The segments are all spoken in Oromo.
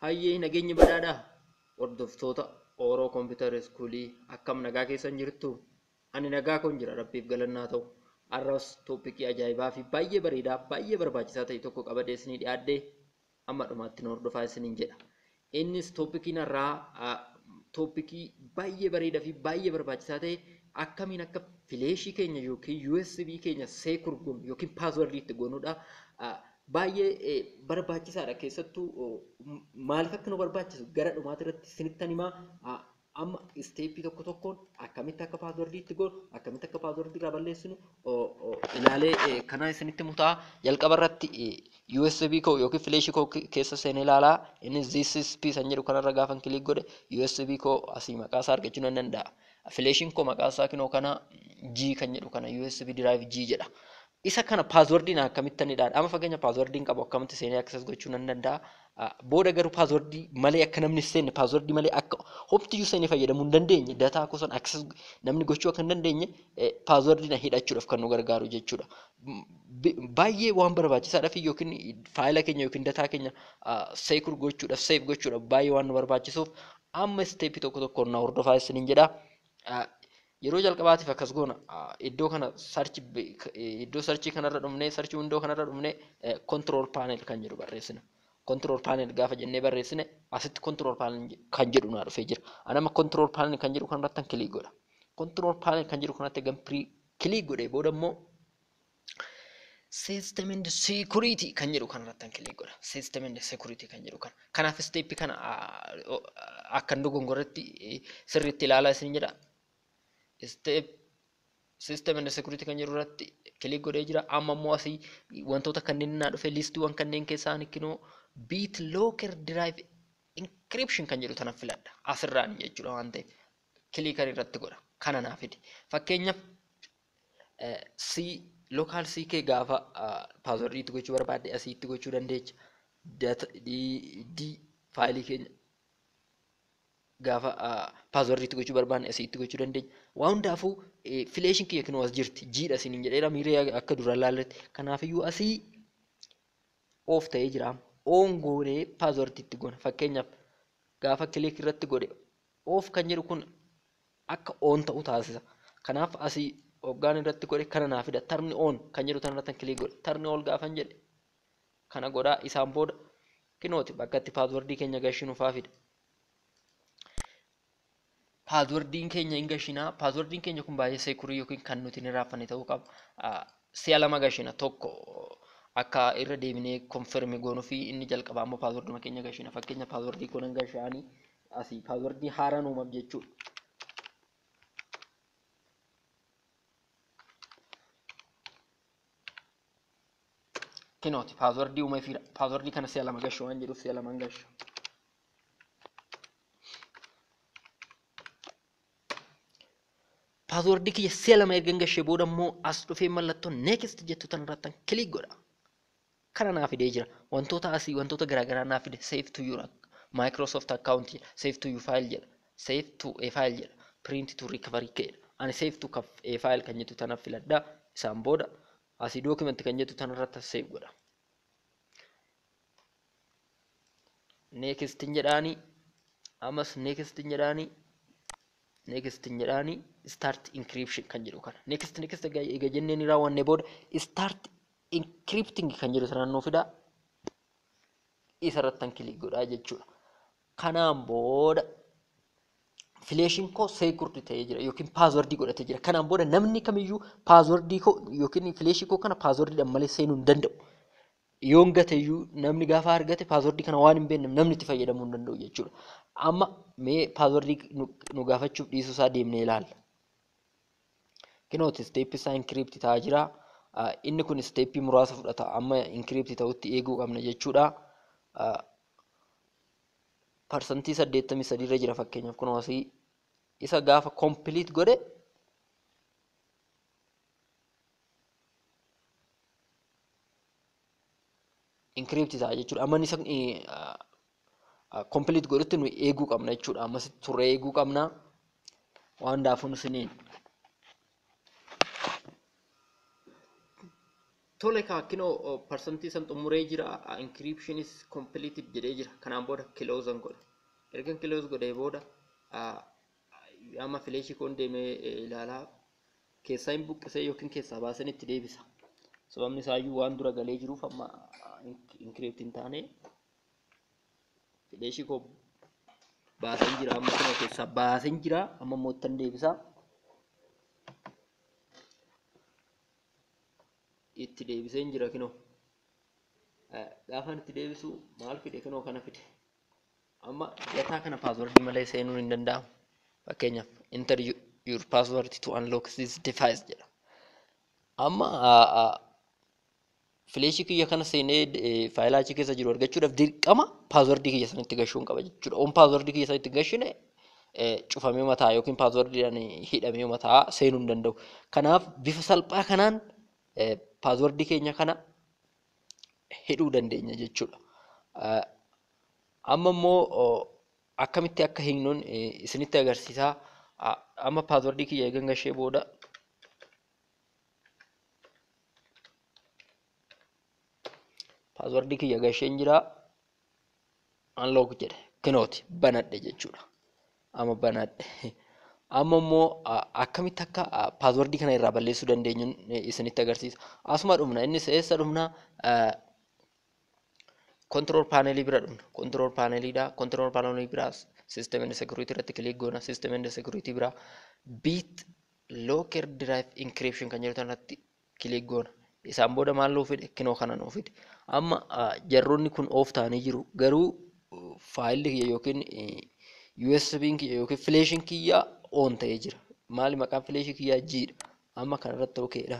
Hayyee nageenyi badhaadhaa hordoftoota Ooroo Kompiitar Iskuulii akkam nagaa keessan jirtu? Ani nagaa koon jira rabbiif galannaa ta'u. Har'as tooppikii ajaa'ibaa fi baay'ee bareedaa baay'ee barbaachisaa ta'e tokko qabadee isinii dhiyaadhee amma dhumaatti nu hordofaa isiniin jedha. Innis tooppikiin har'aa tooppikii baay'ee bareedaa fi baay'ee barbaachisaa ta'e akkamiin akka fileeshii keenya yookiin USB keenya secure goonu yookiin paaswordii itti goonudha. Baay'ee barbaachisaadha keessattuu maaliif akka nu barbaachisu gara dhumaati irratti isinittan himaa. Amma isteeppii tokko tokkoon akkamitti akka paaswordii itti goonu akkamitti akka paaswordii irraa balleessinu ilaalee kana isinitti mutaa. Jalqaba irratti USB koo yookiin fileeshii koo keessa seenee ilaalaa. Innis this is P san jedhu kanarra gaafan click godhe USB koo asii maqaa isaa argachuu nan danda'a. Fileeshiin koo maqaa isaa kinoo kana G kan jedhu kana USB drive G jedha. Isa kana paaswordiin akkamittan hidhaadha. Amma fakkeenya paaswordiin qabu akkamitti seenee access gochuu nan danda'a. Booda garuu paaswordii malee akka namni seenne paaswordii malee akka homtiyyuu seenee fayyadamuu hin dandeenye dataa koo sana access namni gochuu akka hin dandeenye paaswordiin hidhachuudhaaf kan nu gargaaru jechuudha. Baay'ee waan barbaachisaadhaa fi yookiin faayila keenya yookiin dataa keenya secure gochuudhaaf save gochuudhaaf baay'ee waan nu barbaachisuuf amma isteeppii tokko tokkoon na hordofaa isiniin jedha. Yeroo jalqabaatiif akkas goona iddoo kana search iddoo search kanarra dhufnee search window kanarra dhufnee control panel kan jedhu barreessina. Control panel gaafa jennee barreessine asitti control panel kan jedhu naa dhufee jira. Ani amma control panel kan jedhu kanarratti click godha. Control panel kan jedhu kanatti egan click godhee booda immoo system and security kan jedhu kanarratti click godha. System and security kan jedhu kana. Kanaaf step kana akka hin dogongorretti sirriitti ilaalaa isin jedha. Step system and security kan jedhu irratti click godhee jira. Amma immoo asii wantoota kanneen naa dhufe liistiiwwan kanneen keessaa kinoo BitLocker drive encryption kan jedhu tana filadha. Asirraan jechuudha waan ta'eef click irratti godha. Kana naa fide. Fakkeenyaaf C local C kee gaafa paaswordii itti gochuu barbaadde asii itti gochuu dandeecha. Data D faayilii keenya gaafa paaswordii itti gochuu barbaanne asii itti gochuu dandeenya. Waan hundaafuu fileeshiin kiyya kinoo as jirti. Jiidha isiniin jedheera miiree akka dura laalletti. Kanaafiyyuu asii off ta'ee jira. On goonee paaswordii itti goona. Fakkeenyaaf gaafa click irratti godhe off kan jedhu kun akka on ta'u taasisa. Kanaaf asii hoggaan irratti godhe kana naa fida. Turn on kan jedhu tanarratti click godhe. Turn on gaafan jedhe kana godhaa isaan booda kinooti bakka itti paaswordii keenya gashinu faa fida. Paaswordiin keenya hin gashinaa. Paaswordiin keenya kun baay'ee seekurii yookiin kan nuti hin irraanfanne ta'uu qaba. Si'a lama gashina tokko akka irra deebinee konfirmi goonuu fi inni jalqabaa immoo paasworduma keenya gashina. Fakkeenya paaswordii kun hin gashaanii asii paaswordii haaraan uumaaf jechuudha. Kinooti paaswordii uumeefiidha. Paaswordii kana si'a lama gashu waan jedhuuf si'a lama hin gashu. Paaswordii kiyya si'a lama erga gashee booda immoo as dhufee mallattoo next jettu tanarratti click godha. Kana naa fidee jira. Wantoota asii wantoota garaagaraa naa fide. Save to your Microsoft account jedha. Save to your file jedha. Save to a file jedha. Print to recovery jedha. Ani save to a file kan jettu tana filadha. Isaan booda asii document kan jettu tanarratti save godha. Next jedhaani. Ammas next jedhaani. Next jedhaani start encryption kan jedhu kana. Next next egaa jennee ni raawwanne booda start encrypting kan jedhu sanaan nuu fida. Isarratti click godhaa jechuudha. Kanaan booda fileeshiin koo secured ta'ee jira yookiin paaswordii godhatee jira. Kanaan booda namni kamiyyuu paaswordii koo yookiin fileeshii koo kana paaswordiidhaan malee seenuu hin danda'u. Yoon gateeyyuu namni gaafa argate paaswordii kana waan hin beekneef namni itti fayyadamuu hin danda'u jechuudha. Amma mee paaswordii nu gaafachuuf dhiisuu isaa deemnee ilaalla. Kinooti isteeppii isaa inkiriipti ta'aa jira. Inni kun isteeppii muraasa fudhata. Amma inkiriipti ta'utti eeguu qabna jechuudha. Parsantii 83 irra jira fakkeenyaaf kunoo asii isa gaafa kompiliit godhe inkiriipti ta'a jechuudha. Amma inni isa kompiliit godhutti nu eeguu qabna jechuudha. Ammas turre eeguu qabna. Waan hundaafuu nu isiniin. Tole kaakinoo parsantii san xumuree jira. Encryption is completed jedhee jira. Kanaan booda close godha. Erga close godhee booda amma fileeshii koon deemee ilaalaa, keessaa hin buqqisee yookiin keessaa baaseen itti deebisa. Sababni isaayyuu waan dura galee jiruuf amma encrypt hin taane. Fileeshii koo baaseen jira, amma kunoo keessaa baaseen jira, amma immoo ittan deebisa. Itti deebiseen jira kinoo. Gaafan itti deebisu maal fide? Kinoo kana fide. Amma dataa kana paaswordii malee seenuun hin danda'amu. Fakkeenyaaf, "Enter your password to unlock this device" jedha. Amma fileeshii kiyya kana seenee faayilaa achi keessa jiru argachuudhaaf dirqama paaswordii kiyya sanitti gashuun qaba jechuudha. On paaswordii kiyya sanitti gashine cufamee mataa yookiin paaswordiidhaan hidhamee mataa seenuu hin danda'u. Kanaaf bifa salphaa kanaan paaswordii keenya kana hidhuu dandeenya jechuudha. Amma immoo akkamitti akka hiiknuun isinitti agarsiisaa. Amma paaswordii kiyya eegan gashee booda paaswordii kiyya gasheen jira. Unlock jedhe, kinooti banadhe jechuudha. Amma banadhe. Amma immoo akkamitti akka paaswordii kana irraa balleessuu dandeenyuun isinitti agarsiisa. Asuma dhumna, innis eessa dhumna? Control panelii bira dhumna. Control paneliidha. Control panelii biraas system and security irratti click goona. System and security bira BitLocker Drive Encryption kan jedhu irratti click goona. Isaan booda maal nuu fide? Kinoo kana nuu fide. Amma jarroonni kun off ta'anii jiru. Garuu faayilli kiyya yookiin USB'n kiyya yookiin fileeshiin kiyya on ta'ee jira. Maali maqaan fileeshii kiyyaa? G dha. Amma kanarratti okaydha.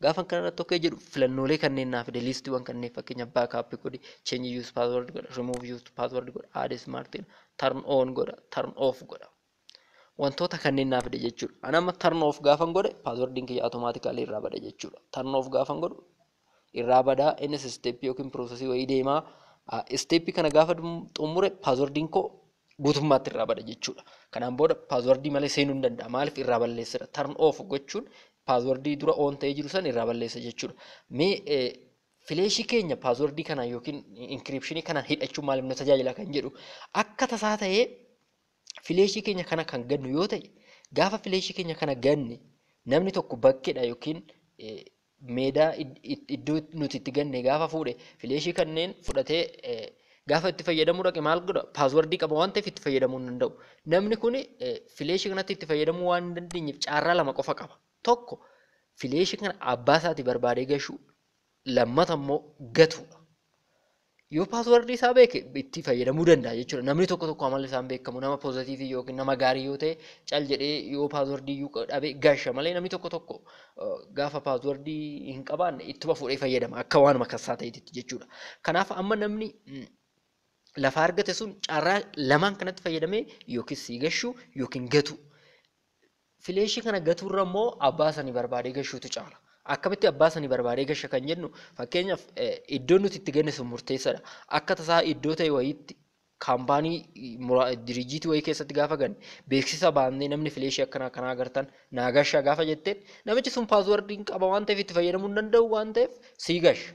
Gaafa kanarratti okay jedhu filannoolee kanneen naa fide, liistiiwwan kanneen. Fakkeenyaaf, backup godhi, change use password godha, remove use password godha, add smart, turn on godha, turn off godha. Wantoota kanneen naa fide jechuudha. Ani amma turn off gaafan godhe paaswordiin kiyya automatically irraa bada jechuudha. Turn off gaafan godhu irraa badaa, innis steppii yookiin processii wayii deemaa. Steppii kana gaafa xumure paaswordiin koo guutummaatti irraa bada jechuudha. Kanaan booda paaswordii malee seenuu hin danda'a. Maaliif? Irraa balleessedha. Turn off gochuun paaswordii dura on ta'ee jiru san irraa balleessa jechuudha. Mee fileeshii keenya paaswordii kanaan yookiin encryptionii kanaan hidhachuun maaliif nu tajaajila kan jedhu, akka tasaa ta'ee fileeshii keenya kana kan gannu yoo ta'e, gaafa fileeshii keenya kana ganne namni tokko bakkeedha yookiin meedaa iddoo nuti itti ganne gaafa fuudhe, fileeshii kanneen fudhatee gaafa itti fayyadamuu dhaqe maal godha? Paaswordii qaba waan ta'eef itti fayyadamuu hin danda'u. Namni kun fileeshii kanatti itti fayyadamuu waan hin dandeenyeef carraa lama qofa qaba. Tokko, fileeshii kana abbaa isaatii barbaadee gashuu, lammata immoo gatuudha. Yoo paaswordii isaa beeke itti fayyadamuu danda'a jechuudha. Namni tokko tokko amalli isaan beekamu nama positive yookiin nama gaarii yoo ta'e, cal jedhee yoo paaswordii iyyuu dhabe gasha malee, namni tokko tokko gaafa paaswordii hin qabaanne ittuma fuudhee fayyadama akka waanuma kassaa ta'etti jechuudha. Kanaaf amma namni lafa argate sun carraa lamaan kanatti fayyadamee yookiin sii gashuu yookiin gatu. Fileeshii kana gatuurra immoo abbaa sanii barbaadee gashuutu caala. Akkamitti abbaa sanii barbaadee gasha kan jennu, fakkeenyaaf, iddoon nuti itti ganne sun murteessaadha. Akka tasaa iddoo ta'e wayiitti kaampaanii diriijiitii wayii keessatti gaafa ganne, beeksisa baannee, namni fileeshii akkanaa akkanaa agartan naa gashaa gaafa jetteen, namichi sun paaswordiin qaba waan ta'eef itti fayyadamuu hin danda'u waan ta'eef sii gasha.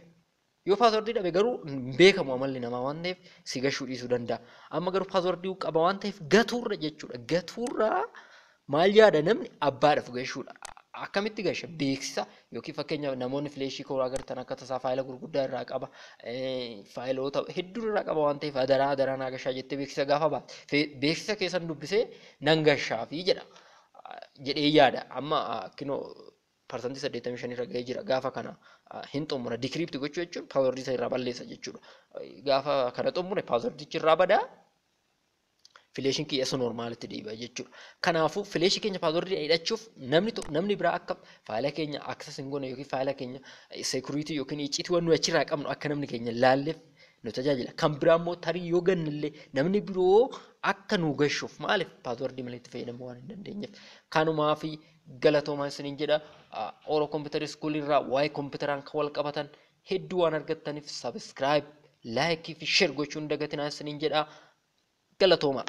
Yoo paaswordii dhabe garuu hin beekamu amalli namaa waan ta'eef si gashuu dhiisuu danda'a. Amma garuu paaswordii qaba waan ta'eef gatuurra jechuudha. Gatuurra maal yaada namni? Abbaadhaaf gashuudha. Akkamitti gasha? Beeksisa yookiin fakkeenyaaf, namoonni fileeshii koo agartan akka tasaa faayila gurguddaa irraa qaba. Faayiloota hedduu irraa qaba waan ta'eef adaraa adaraa naa gashaa jettee beeksisa gaafa baate, beeksisa keessan dubbisee nan gashaafi jedha jedhee yaada. Amma kinoo 85% irra gahee jira. Gaafa kana hin xumura. Decrypt gochuu jechuun paaswordii isa irraa balleessa jechuudha. Gaafa kana xumure paaswordichi irraa badaa, fileeshiin kiyya isa normalitti deebi'a jechuudha. Kanaafuu fileeshii keenya paaswordii hidhachuuf namni biraa akka faayila keenya access hin goone yookiin faayila keenya security yookiin icciitiiwwan nuyi achirraa qabnu akka namni keenya laalleef nu tajaajila. Kan biraa immoo tarii yoo gannillee namni biroo akka nu gashuuf, maaliif? Paaswordii malee itti fayyadamuu waan hin dandeenyeef. Kanumaa fi galatoomaa isiniin jedha. Oro Computer School irraa waa'ee kompiitaraan kan wal qabatan hedduu waan argattaniif subscribe, like fi share gochuun dagatinaa isiniin jedha. Galatooma.